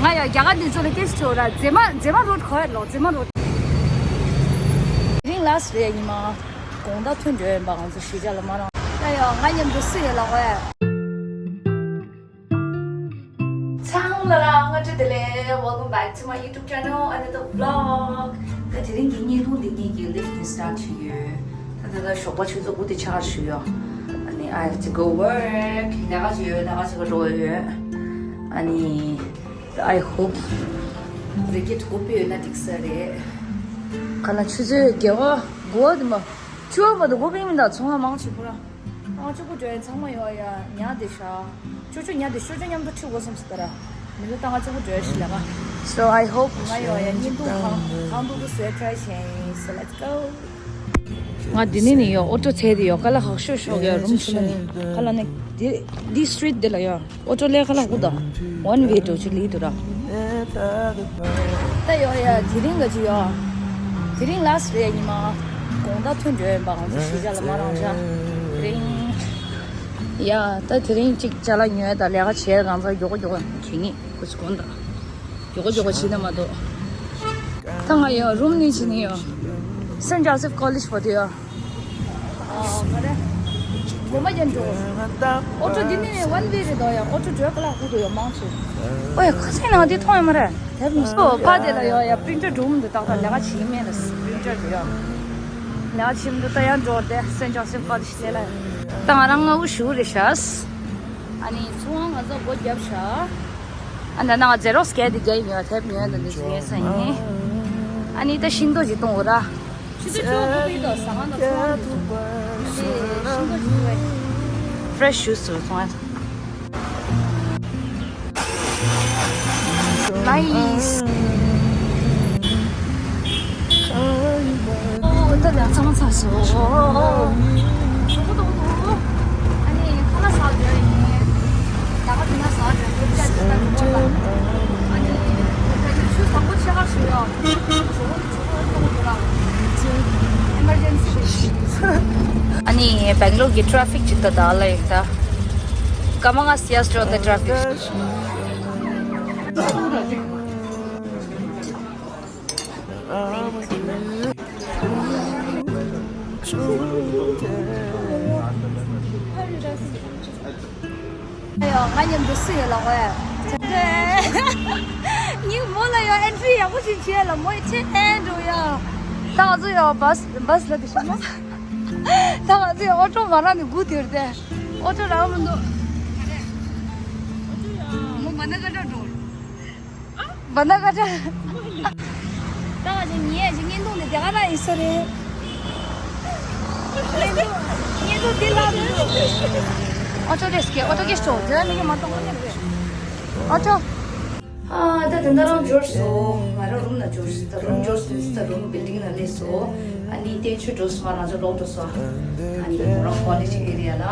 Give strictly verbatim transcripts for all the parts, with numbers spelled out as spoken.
ང་ཡང་རྒྱ་གར་འདི་ཚོ་ལ་སྐད་ཆ་དྲིས་ར། ཛེ་མ་ཛེ་མ་རོཌ་ག་བར་ལོག་ཛེ་མ་རོཌ། དེ་རིང་ལ་སི་རེད་ཉི་མ། དགོང་དག་ཐོན་འགྲོ་ཡིན་པ་ང་ཚོ་གཞིས་ཆགས་ལ་མ་རང་། ད་ཡང་ང་མཉམ་དུ་སུ་ཡོད་ལ་ཝེ། ཚང་མ་ལ་སྔ་དྲོ་བདེ་ལེགས། Welcome back to my YouTube channel, another vlog. ད་དེ་རིང་གི་བརྙན་ཐུང་འདི་ངེད་ཀྱི་ལིབ་ནས་སི་ཊར་ཊི་བྱས་ཡོད། ད་ད་ལྟ་ཞོགས་པ་ཆུ་ཚོད་དགུ་དེ་ཆགས་བཞུགས་ཡོད། ཨ་ནི་I have to go work. ལས་ཀ་བྱེད་ཡོད། ལས་ཀ་བྱེད་ག་འགྲོ་ཡོད། ཨ་ནི་I hope རི་སྐྱེས་སྒོ་ཕྱེ་ཡོད་ན་འགྲིག་ས་རེད། ག་ལ་ཆུ་ཚོད་བརྒྱད་པ་དགུ་པ་དེ་མ། བཅུ་པ་བར་དུ་སྒོ་ཕྱེ་མི་འདུག་ཚོང་ཁང་མང་ཆེ་ཁོ་རང་། ང་གཅིག་པུ་འགྲོ་ཡ། ཚང་མ་ཡོད་ཡ། ཉལ་བསྡད་ཤག་ཅོ་ཅོ་ཉལ་བསྡད། ཅོ་ཅོ་མཉམ་དུ་ཁྲིད་དགོས་བསམ་སོང་ད་ར། མི་ལོ་ད་ང་གཅིག་པུ་འགྲོ་ཡ་ཞིག་ལས་ཀ So I hope ང་ཡོད་ཡ། བརྙན་ཐུང་གང་གང་འདུག་གི་བཟོས་ཊི་རའི་བྱས་ཡིན། So let's go. ང་འདི་ནས་ནི་ཡོད། ཨོ་ཊོ་ཚད་དེ་ཡོད། ཁ་ལག་ཧག་ཤོས་ཤོག་ཡ། རུམ་ཆུ་ལ་ནི་ཁ་ལག་ནི་འདི་འདི་སི་ཊི་རིཊ་འདི་ལ་ཡོད། ཨོ་ཊོ་ལས་ཁ་ལག་ཁུག་དང་། ཝན་ཝེ་འགྲོ་ཆུ་ལི་དུ་ར། ད་ཡོད་ཡ། དེ་རིང་ག་ཅི་ཡོད། དེ་རིང་ལ་སི་རེད་ཉི་མ། དགོང་དག་ཐོན་འགྲོ་ཡིན་པ་ང་ཚོ་གཞིས་ཆགས་ལ་མ་རང་ཆ། དེ་རིང་། ཡ་ད་དེ་རིང་གཅིག་ཅ་ལག་ཉོས་དང་ལས་ཀ་བྱས། གང་ཚ་མགྱོགས་པོ་མགྱོགས་པོ་གད་སྙིགས་ཁུ་ཚུར་གོན་དང་། མགྱོགས་པོ་མགྱོགས་པོ་བྱས་ན་མ་གཏོགས། ད་ང་ཡོད་རུམ་ནས་བྱས་ནས་ཡོད། སེན་ཇོ་སེབ་ཀོ་ལེཇ་བར་དུ་ཡོད། ཨ་མ་རེད། སྒོ་མ་རྒྱབ་འགྲོ། ཨོ་ཊོ་འདི་ནི་ཝན་ཝེ་རེད་དོ་ཡ། ཨོ་ཊོ་འགྲོ་ག་ལ་ཁུག་དོ་ཡ་མང་ཆེ། ཨོ་ཡ་ཁ་སང་ནང་འདི་མཐོང་ཡ་མ་རེད། དེབ་མི་སོ་ཕ་དེ་ལ་ཡོད་ཡ། པི་རིན་ཊར་འགྲོ་མི་འདུག་ཏག་ཏག་ལས་ཀ་བྱེད་མེད་ལ། པི་རིན་ཊར་འདི་ཡོད། ལས་ཀ་བྱེད་མི་འདུག་ད་ཡང་འགྲོ་དེ་སེན་ཇོ་སེབ་ཀོ་ལེཇ་ལས་ལ། ད་ང་རང་སྔ་པོ་ཞུ་རེད་ཤག་ཨ་ནི་ཚོང་ང་ཚོ་སྒོ་བརྒྱབ་ཤག་ཨ་ད་ནང་ཛེ་རོག་སི་བརྒྱབ་དེ་རྒྱབ་ཡིན་ཡ། དེབ་ཉོས་དང་འདི་ཚོ་ཉོས་ས་ཡིན། ཨ་ནི་ད་ཤིང་ཏོག་ཅིག་གཏོང་འོ་ར། ཆུ་ཚོད་བཅུ་དགུ་པའི་ཐོག་ཟ་ཁང་དང་ཚོང་ཁང་དུ་འགྲོ། ཨ་ནི་ཤིང་ཏོག་ཅིག་ཉོས། ཕི་རེ་ཤི་ཇུས་ཚོང་ཁང་། ནའིས། ཨོ་ད་ལ་ཚང་ཚ་སོ། ཞོགས་པ་ཏོག་ཏོག་ཨ་ནི་ཁ་ལག་ཟ་འགྲོ་ཡིན། ད་ག་དེ་ན་ཟ་འགྲོ་ཡིན། སློབ་གྲྭ་དེ་ལྟར་འགྲོ་ལ། ཨ་ནི་སློབ་གྲྭ་དེ་ཆུ་བཟང་པོ་ཆེ་ཁ་ཞུ་ཡོད། ཞོགས་པ་ཆུ་བཟང་པོ་ཏོག་ཏོག་ལ། ཨེ་མར་ཇེན་སི་རེད། ཨ་ནི་སྦེང་ལོར་གྱི་ཊེ་ཕིག་ཅིག་ད་ད་ལ་ཡིན་ད། Come on, yes, to the traffic. ཡོ། ང་མཉམ་དུ་སུ་ཡོད་ལ་ཝེ། ཉིན་མོ་ལ་ཡོ་ཨེན་ཊི་རི་ཡག་པོ་ཞིག་བྱས་ལ་མོ་ཡི་ཆེ་ཨེན་འགྲོ་ཡ། ད་ང་ཚོ་ཡོ་བྷ་སི་བྷ་སི་ལ་དེ་ཤོད་མ། ད་ང་ཚོ་ཡོ་ཨོ་ཊོ་མ་རག་ནས་སྒུག་དེར་ཏེ། ཨོ་ཊོ་རག་མི་འདུག་མོ་བ་ན་ག་འདྲ་འགྲོ། བ་ན་ག་འདྲ། ད་ང་ཚོ་ཉལ་ཞིག་བརྙན་ཐུང་འདི་དེ་ག་རང་ཡིན་ས་རེད། བརྙན་ཐུང་བརྙན་ཐུང་འདི་ལ་མི་འདུག་ཨོ་ཊོ་རེད་སྐད། ཨོ་ཊོ་སྐད་ཤོག་དེ་ལ་མི་གི་མ་གཏོང་བ་རེད། ཨོ་ཊོ། ཨ་ད་དེ་འདྲ་རང་འབྱོར་སོང་། ང་རང་རུམ་ལ་འབྱོར་སོང་། ད་རུམ་འབྱོར་སོང་། ད་རུམ་བིལ་ཌིང་ལ་སླེབས་སོང་། ཨ་ནི་བསྟན་ཆོས་འགྲོ་སོང་། ང་རང་ཚོ་ལོག་འགྲོ་སོང་། ཨ་ནི་ཁོ་རང་ཀོ་ལེཇ་ཨེ་རི་ཡ་ལ།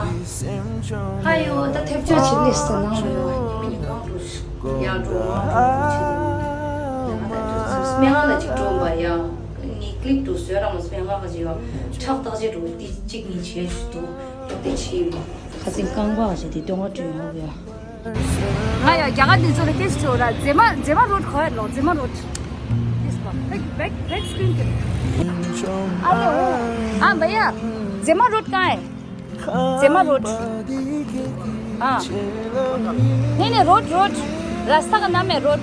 ཨ་ཡོ་ད་ཐེབས་ཆག་བྱེད་ལས་སོང་ནང་ལ་ཡོ། ཉི་མ་ཉི་མ་འགྲོ་ཤི། ཡར་འགྲོ་མར་འགྲོ་བྱེད། ཡང་ད་སྨན་ཁང་ལ་གཅིག་འགྲོ་བ་ཡ། ནི་ཀི་ལིབ་འདུག་བཟོས་ར་མ་སྨན་ཁང་ལ་གཅིག་ཡོ། ཁྲག་བརྟག་དཔྱད་འགྲོ་དེ་གཅིག་གཉིས་བྱས་ཞུ་འདུག་དེ་བྱས་ཡོད། ཁ་སེང་རྐང་པ་ཞིག་དེ་སྟོན་པ་སྤྲོད་ཡོང་གི་ཡ། ང་ཡ་རྒྱ་གར་འདི་ཚོ་ལ་སྐད་ཆ་དྲིས་ར། ཛེ་མ་ཛེ་མ་རོཌ་ག་བར་ལོག་ཛེ་མ་རོཌ། This one. Back, back, back screen. अरे ओ, हाँ भैया, जेमा रोड कहाँ है? जेमा रोड। हाँ। नहीं, नहीं, रोड, रोड। रास्ता का नाम है रोड।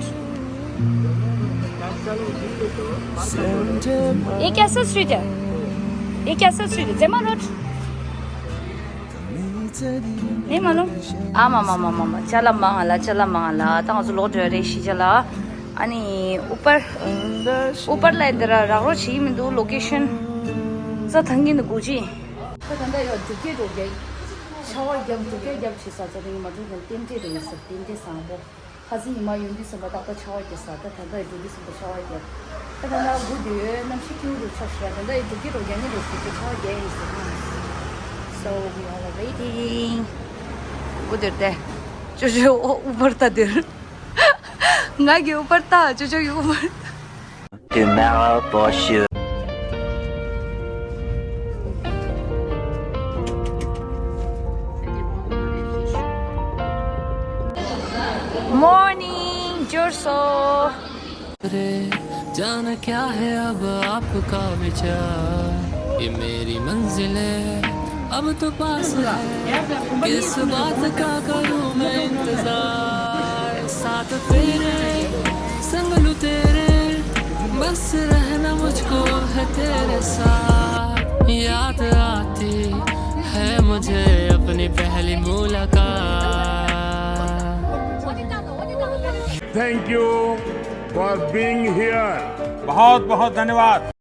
ये कैसा स्ट्रीट है? ये कैसा स्ट्रीट है? जेमा रोड। नहीं मालूम। आम आम आम आम आम ཅ་ལག་མང་ལ། ཅ་ལག་མང་ལ། ད་ང་ཚོ་ལོག་འགྲོ་རེད་གཞིས་ཆགས་ལ། ཨ་ནི་ཨུ་པར། ཨུ་པར་ལ་འདི་ར་རག་རོགས་བྱེད་ཀྱི་མི་འདུག་ལོ་ཀེ་ཤན། རྩྭ་ཐང་གི་འདི་སྒུག་ཅི། ད་ད་ལྟ་ཡོད་འབྲུག་སྐད་འགྲོ་རྒྱ། ཤ་བ་རྒྱབ་འབྲུག་སྐད་རྒྱབ་བྱེད་ས་རྩྭ་ཐང་གི་མ་འགྲོ་ཀྱང་རྟེན་འབྲེལ་རེད་ཟེར། རྟེན་འབྲེལ་བཟང་པོ། ཁ་སང་ཉི་མ་ཡོང་དུས་ཙམ་པ་ཏག་ཏག་ཆར་པ་བརྒྱབ་ས། ད་ད་ལྟ་ཡི་འགྲོ་དུས་ཙམ་པ་ཆར་པ་བརྒྱབ། ད་ད་ལྟ་སྒུག་བསྡད་ཡོད། གནམ་གཤིས་སྐྱིད་པོ་འདུག་ཆར་ཞིག་ད་ལྟ་ཡི་འགྲོ་གི་འགྲོ་རྒྱག་ནི་འགྲོ་ཟེར་གྱི་ཆར་པ་རྒྱག་ཡིན་ཟེར་གྱི། So we all are waiting. སྒུག་བསྡད་དེ། ཅོ་ཅོ་ཨུ་པར་ལྟ་དེར། ང་གི་ཨུ་པར་ལྟ། ཅོ་ཅོ་གི་ཨུ་པར་ལྟ། Tomorrow for sure. Morning, Jorso. रे, जाने क्या है अब आपका विचार, ये मेरी मंजिल है, अब तो पास है, किस बात का करूं मैं इंतजार, साथ फेरे संग लूं तेरे, बस रहना मुझको है तेरे साथ, याद आती है मुझे अपनी पहली मुलाकात। Thank you for being here. बहुत बहुत धन्यवाद।